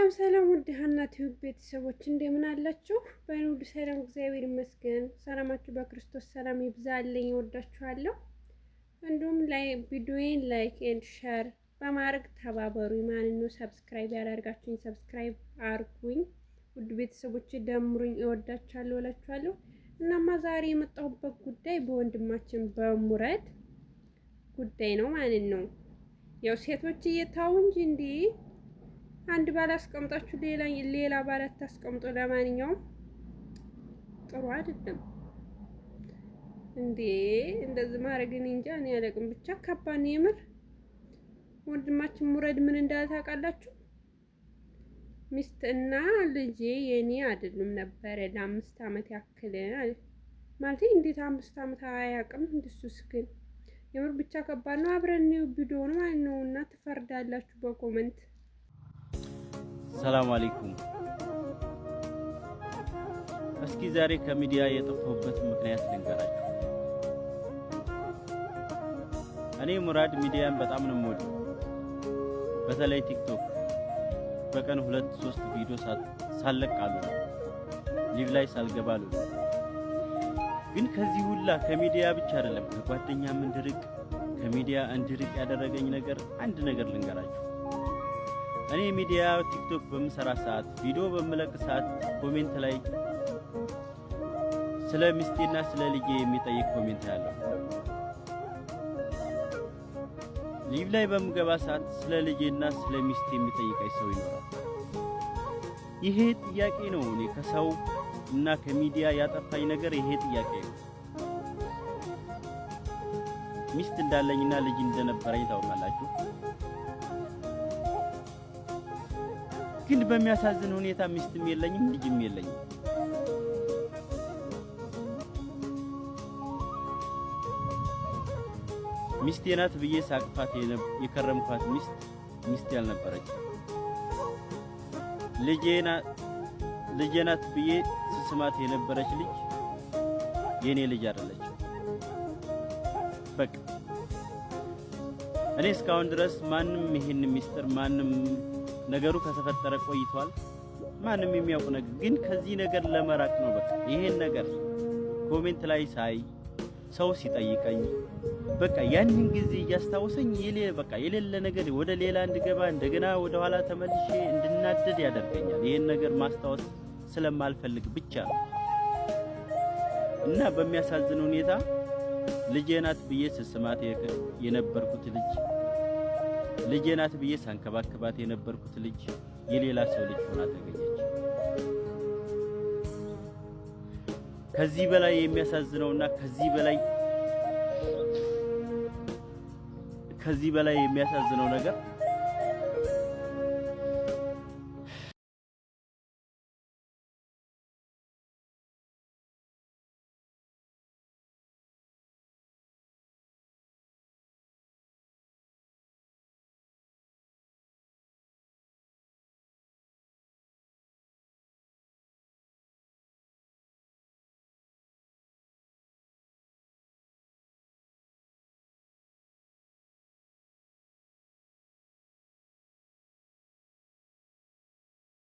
ሰላም ሰላም፣ ውድ ሀና ቲዩብ ቤተሰቦች እንደምን አላችሁ? በኑዱ ሰላም እግዚአብሔር ይመስገን። ሰላማችሁ በክርስቶስ ሰላም ይብዛልኝ። እወዳችኋለሁ። እንዲሁም ላይ ቪዲዮዬን like and share በማድረግ ተባበሩ። ማለት ነው። Subscribe ያላደርጋችሁኝ subscribe አርጉኝ። ውድ ቤተሰቦች ደምሩኝ። እወዳችኋለሁ እላችኋለሁ። እናማ ዛሬ የመጣሁበት ጉዳይ በወንድማችን በሙረድ ጉዳይ ነው ማለት ነው። ያው ሴቶች እየታው እንጂ እንዲህ አንድ ባል አስቀምጣችሁ ሌላ ሌላ ባል አታስቀምጡ። ለማንኛውም ጥሩ አይደለም እንዴ እንደዚህ ማድረግ። እኔ እንጃ፣ እኔ አላውቅም። ብቻ ከባድ ነው የምር። ወንድማችን ሙረድ ምን እንዳለ ታውቃላችሁ? ሚስት እና ልጄ የኔ አይደሉም ነበረ ለ5 አመት ያክል ማለት። እንዴት 5 አመት አያውቅም? እንደሱስ ግን የምር ብቻ ከባድ ነው። አብረን ቪዲዮ ነው ማለት ነው እና ትፈርዳላችሁ በ comment። ሰላም አለይኩም። እስኪ ዛሬ ከሚዲያ የጠፋሁበት ምክንያት ልንገራችሁ። እኔ ሙራድ ሚዲያን በጣም ነው የምወደው። በተለይ ቲክቶክ በቀን ሁለት ሶስት ቪዲዮ ሳለቅ አሉ live ላይ ሳልገባ አሉ። ግን ከዚህ ሁላ ከሚዲያ ብቻ አይደለም ከጓደኛም እንድርቅ ከሚዲያ እንድርቅ ያደረገኝ ነገር አንድ ነገር ልንገራችሁ። እኔ ሚዲያ ቲክቶክ በምሰራ ሰዓት፣ ቪዲዮ በምለቅ ሰዓት comment ላይ ስለ ሚስቴና ስለ ልጄ የሚጠይቅ comment ያለው፣ live ላይ በምገባ ሰዓት ስለ ልጄና ስለ ሚስቴ የሚጠይቀኝ ሰው ይኖራል። ይሄ ጥያቄ ነው እኔ ከሰው እና ከሚዲያ ያጠፋኝ ነገር ይሄ ጥያቄ ነው። ሚስት እንዳለኝና ልጅ እንደነበረኝ ታውቃላችሁ። ግን በሚያሳዝን ሁኔታ ሚስትም የለኝም፣ ልጅም የለኝም። ሚስቴ ናት ብዬ ሳቅፋት የከረምኳት ሚስት ሚስቴ አልነበረች። ልጄ ናት ብዬ ስስማት የነበረች ልጅ የኔ ልጅ አይደለች። በቃ እኔ እስካሁን ድረስ ማንም ይሄን ሚስጥር ማንም ነገሩ ከተፈጠረ ቆይቷል። ማንም የሚያውቅ ነገር ግን ከዚህ ነገር ለመራቅ ነው። በቃ ይሄን ነገር comment ላይ ሳይ፣ ሰው ሲጠይቀኝ በቃ ያንን ጊዜ እያስታወሰኝ በቃ የሌለ ነገር ወደ ሌላ እንድገባ እንደገና ወደ ኋላ ተመልሼ እንድናደድ ያደርገኛል። ይሄን ነገር ማስታወስ ስለማልፈልግ ብቻ ነው። እና በሚያሳዝን ሁኔታ ልጄ ናት ብዬ ስስማት የነበርኩት ልጅ፣ ልጄ ናት ብዬ ሳንከባከባት የነበርኩት ልጅ የሌላ ሰው ልጅ ሆና ተገኘች። ከዚህ በላይ የሚያሳዝነውና ከዚህ በላይ የሚያሳዝነው ነገር